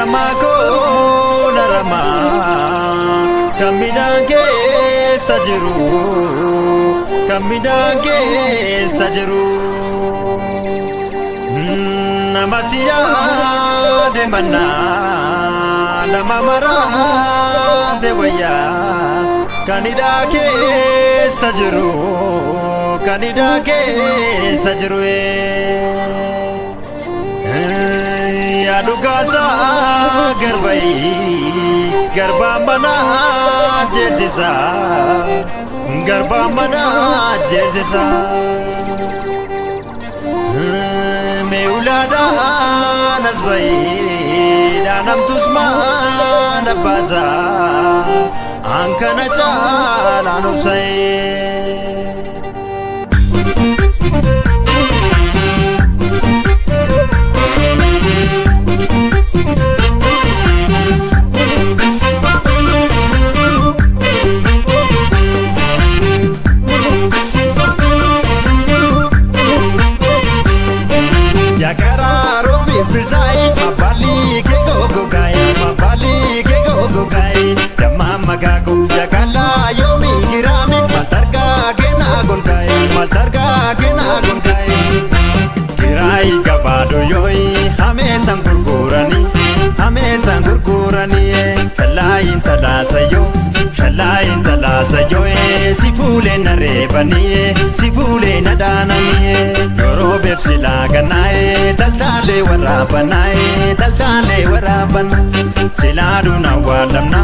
Narama ko narama kan midhaan keessa jiru kan midhaan keessa jiru nama si yaade mannaa nama maraate wayyaa kan hidhaa keessa jiru kan hidhaa keessa jiru. Yaa dhugaasaa garbayi garbaa mana jeesisa garbaa mana jeesisa. Mee ulaadhaan as bayi dhaanamtus maana baasa an kana caalaan obsa'ee. Yakararo birbirsaay mabali ke gogogaay mabali ke gogogaay damma magago yakala yomi girami matarga ke na golgaay matarga ke na golgaay kirai gabado yoi hamesan gurgurani hamesan gurgurani shallayin talasayo shallayin talasayo si fuule na reebani si fuule na daanani yeroo beefsilaa gannaa'e taltaalee waraabanaa'e taltaalee waraabana silaaduun awwaalamna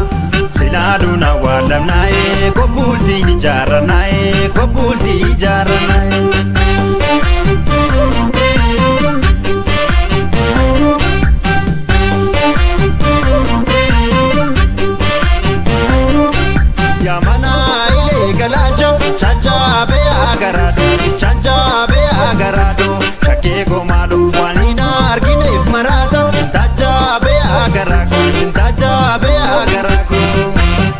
silaaduun awwaalamnaa'e kobbultii ijaaranaa'e kobbultii ijaaranaa'e. Yamana ile galaacha chachabe agarado chachabe agarado shakkee gomaadho waan hin argineef maraata tajabe agarago tajabe agarago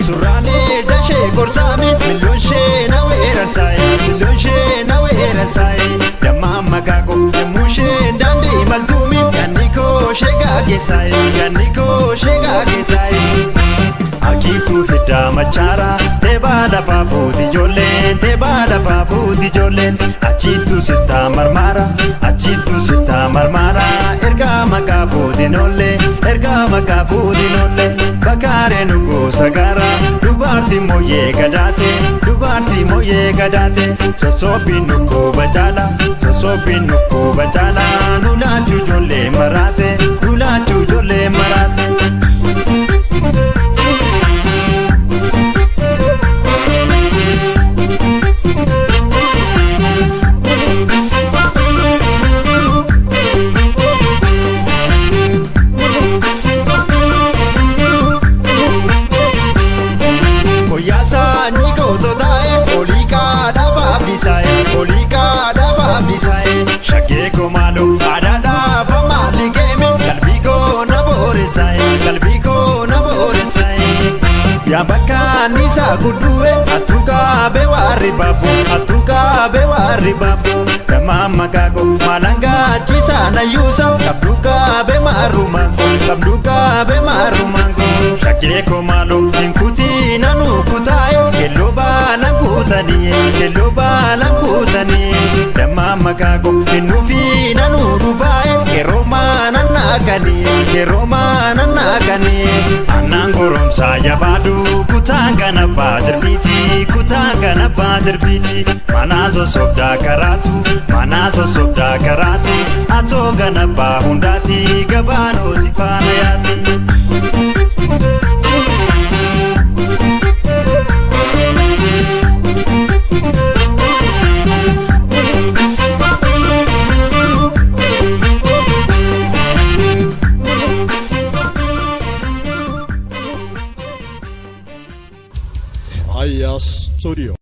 surraanee jashee gorsaame milloon shee na weerarsaaye milloon shee na weerarsaaye dammaa magaago yommuu sheen daandii maltuumi ganni koo shee gaageessaaye ganni koo shee gaageessaaye. Akiiftuu hiddaa machaara teebaa lafaa fuuti ijoolleen teebaa lafaa fuuti ijoolleen achiittuu sittaa marmaara achiittuu sittaa marmaara ergaa maqaa fuutiin oollee ergaa maqaa fuutiin oollee bakkaaree nu gosa gaara dubartii mooyee gadaate dubartii mooyee gadaate sossoobbiin nu kuuba caala sossoobbiin nu kuuba caala nu laachuu ijoollee maraate nu laachuu ijoollee maraate. Koyaasaa nyikooto taa'e olii kaadhaaf abdisaa'e olii kaadhaaf abdisaa'e shaggee komaalo adaadhaaf maali geeme qalbii koo na booresaa'e qalbii koo na booresaa'e. Yaa bakka anniisaa gudduwe attuu kaabee waarri baabbo attuu kaabee waarri baabbo dammaa makaako maalangaa chiisaa nayyuusa qabduu kaabee maarumaango qabduu kaabee maarumaango shaggee komaalo hin kutii nanu kutaaye kelloo baalan kuutanii kelloo baalan kuutanii dammaa makaako hin dhufii nanu dhufaaye yeroo maanan naaqanii yeroo maanan naaqanii annaan goromsaa jabaadhu kutaan kana baadirbiiti kutaan kana baadirbiiti manaa sosobdaa karaatu manaa sosobdaa karaatu atoo gana baa hundaati gabaanoo si faana yaati. Raya Studio.